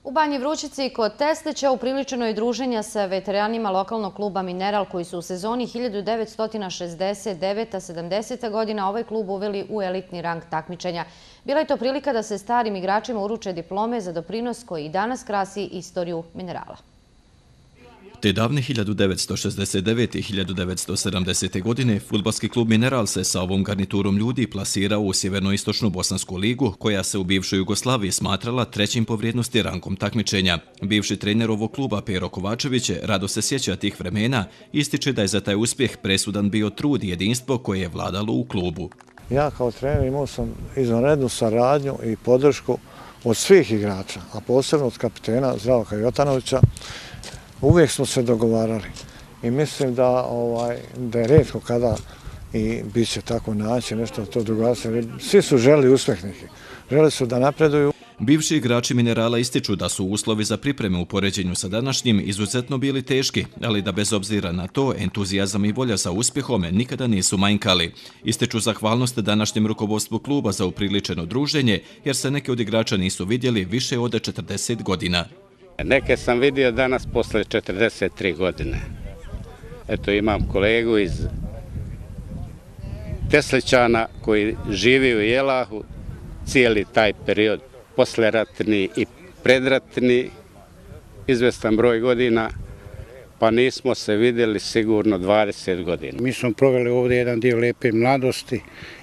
U Banji Vrućici kod Teslića upriličeno je druženja sa veteranima lokalnog kluba Mineral koji su u sezoni 1969-70. godina ovaj klub uveli u elitni rang takmičenja. Bila je to prilika da se starim igračima uruče diplome za doprinos koji i danas krasi istoriju Minerala. Te davne 1969. i 1970. godine fudbalski klub Mineral se sa ovom garniturom ljudi plasirao u Sjevernoistočnu Bosansku ligu, koja se u bivšoj Jugoslaviji smatrala trećim po vrijednosti rangom takmičenja. Bivši trener ovog kluba Pero Kovačević rado se sjeća tih vremena, ističe da je za taj uspjeh presudan bio trud i jedinstvo koje je vladalo u klubu. Ja kao trener imao sam izvanrednu saradnju i podršku od svih igrača, a posebno od kapitena Zdravka Jotanovića. Uvijek smo se dogovarali i mislim da je rijetko kada i bit će tako naći nešto to dogovarati. Svi su želi uspjeh neki, želi su da napreduju. Bivši igrači Minerala ističu da su uslovi za pripreme u poređenju sa današnjim izuzetno bili teški, ali da bez obzira na to entuzijazam i volja za uspjehom nikada nisu manjkali. Ističu zahvalnost današnjem rukovodstvu kluba za upriličeno druženje, jer se neki od igrača nisu vidjeli više od 40 godina. Neke sam vidio danas posle 43 godine. Eto, imam kolegu iz Teslićana koji živi u Jelahu cijeli taj period, posleratni i predratni, izvestan broj godina, pa nismo se vidjeli sigurno 20 godina. Mi smo proveli ovdje jedan dio lijepe mladosti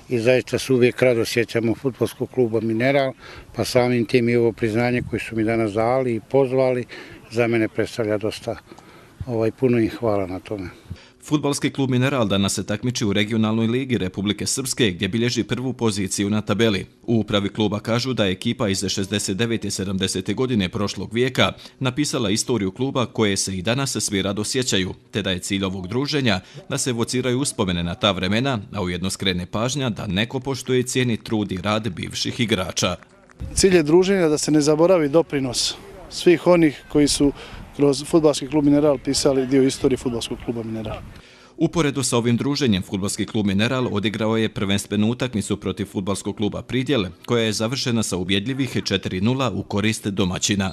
i zaista se uvijek rado sjećamo fudbalskog kluba Mineral, pa samim tim i ovo priznanje koje su mi danas dali i pozvali, za mene predstavlja dosta puno im hvala na tome. Fudbalski klub Mineral danas se takmiči u regionalnoj ligi Republike Srpske, gdje bilježi prvu poziciju na tabeli. U upravi kluba kažu da je ekipa iz 69. i 70. godine prošlog vijeka napisala istoriju kluba koje se i danas svi rado sjećaju, te da je cilj ovog druženja da se evociraju uspomene na ta vremena, a ujedno skrene pažnja da neko poštuje i cijeni trud i rad bivših igrača. Cilj je druženja da se ne zaboravi doprinos svih onih koji su kroz fudbalski klub Mineral pisali dio istorije fudbalskog kluba Mineral. Uporedo sa ovim druženjem, fudbalski klub Mineral odigrao je prvenstvenu utakmicu protiv fudbalskog kluba Pridjel, koja je završena sa ubjedljivih 4:0 u korist domaćina.